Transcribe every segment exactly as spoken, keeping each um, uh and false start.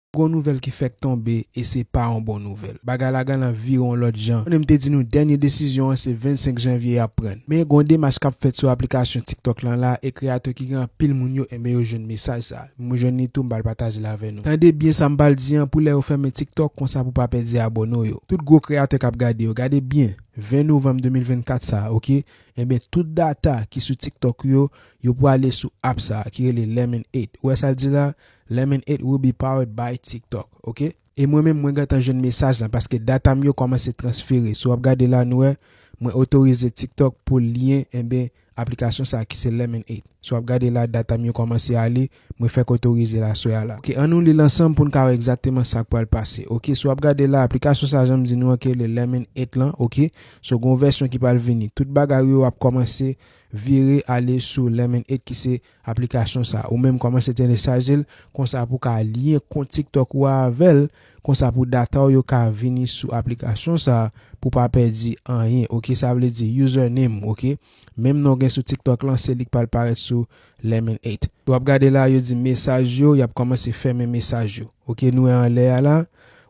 Gon nouvèl ki fèk tonbe e se pa yon bon nouvèl. Bagay la genlè vire yon lòt jan. Konnen m te di nou dènye desizyon an se vennsenk janvye y ap pran. Men gon demach k ap fèt sou aplikasyon TikTok lan la e kreyatè ki gen anpil moun yo, enben yo jwenn mesaj sa. Mwen jwenn li tou, m pral pataje l avè nou. Tande byen sa m pral di an pou lè yo fèmen TikTok konsa pou pa pèdi abòne w yo. Tout gwo kreyatè k ap gade yo, gade byen. Ven novanm de mil vennkat sa, oke? Enben tout data ki sou TikTok yo, yo pwale sou app sa ki rele Lemon eight. Ou wè sa l di la? Lemon eight will be powered by TikTok, oke? E mwen menm mwen gentan jwenn mesaj lan paske data m yo kòmanse transfere. Si w ap gade la nou wè, mwen otorize TikTok pou l lyen enben aplikasyon sa ki se Lemon eight. Si w ap gade la data m yo kòmanse ale, mwen fèk otorize l aswè a la. Oke, ann nou li l ansanm pou n ka wè egzakteman sa k pral pase. Oke, si w ap gade la aplikasyon sa jan m di nou an ki rele Lemon eight lan, oke? So gon vèsyon ki pral vini. Tout bagay yo ap kòmanse vire ale sou Lemon eight ki se aplikasyon sa. Ou menm kòmanse telechaje l konsa pou ka lyen kont TikTok ou a avè l, konsa pou data w yo ka vini sou aplikasyon sa pou pa pèdi anyen. Oke, sa vle di username, oke? Menm non gen sou TikTok lan, se li k pral parèt sou Lemon eight. W ap gade la, yo di mesaj yo, y ap kòmanse fèmen mesaj yo. Oke, nou wè anlè a la,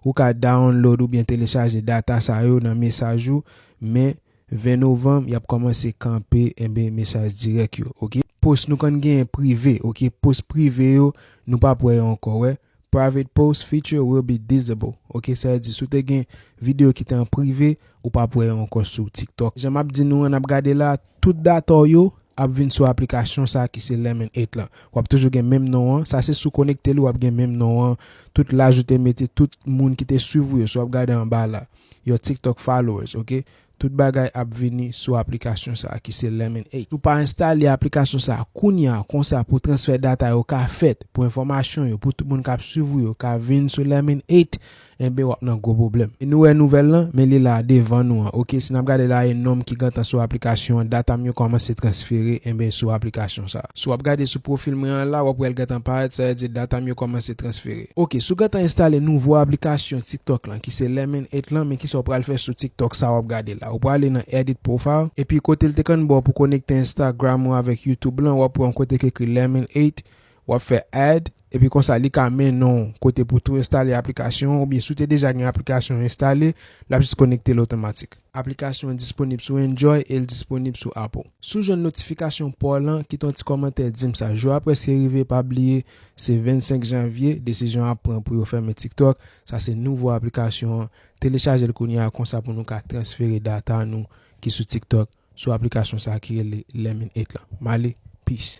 ou ka download oubyen telechaje data sa yo nan mesaj ou, men ven novanm, y ap kòmanse kanpe enben mesaj dirèk yo, oke? Post nou konn genyen prive, oke? Post prive yo, nou p ap wè yo ankò, wè. Private post feature will be disable. Oke, sa vle di si w te gen videyo ki te an prive, ou p ap wè yo ankò sou TikTok. Jan m ap di nou an, n ap gade la, tout data w yo ap vin sou aplikasyon sa ki se Lemon eight lan. W ap toujou gen menm non an. Sa se si w konekte li, w ap gen menm non an. Tout laj ou te mete, tout moun ki te swiv ou yo, si w ap gade anba la. Your TikTok followers, oke? Tout bagay ap vini sou aplikasyon sa ki se Lemon eight. Si w pa enstale aplikasyon sa kounye a konsa pou transfè data yo ka fèt, pou enfòmasyon yo, pou tout moun k ap swiv ou yo ka vin sou Lemon eight, enben w ap nan gwo pwoblèm. E nou wè nouvèl lan, men li la devan nou an. Oke, si n ap gade la e non m ki gentan sou aplikasyon an, data m yo kòmanse transfere, enben sou aplikasyon sa. Si w ap gade sou pwofil mwen an la, w ap wè l gentan parèt, sa vle di data m yo kòmanse transfere. Oke, si w gentan enstale nouvo aplikasyon TikTok lan ki se Lemon eight lan, men kisa w pral fè sou TikTok sa w ap gade la? Ou prale nan edit profile, epi kote l te konn ba w pou konekte Instagram ou avèk YouTube lan, w ap wè yon kote ki ekri Lemon eight, w ap fè add, epi konsa li ka mennen w kote pou tou enstale aplikasyon an, oubyen si w te deja gen aplikasyon enstale, l ap jis konekte l otomatik. Aplikasyon an disponib sou Android e l disponib sou Apple. Si w jwenn notifikasyon pa w lan, kite yon ti kòmantè di m sa. Jou a prèske rive, pa bliye, se vennsenk janvye, desizyon ap pran pou yo fèmen TikTok. Sa se nouvo aplikasyon an. Telechaje l kounye a konsa pou nou ka transfere data nou ki sou TikTok sou aplikasyon sa ki rele Lemon eight lan. M ale, peace.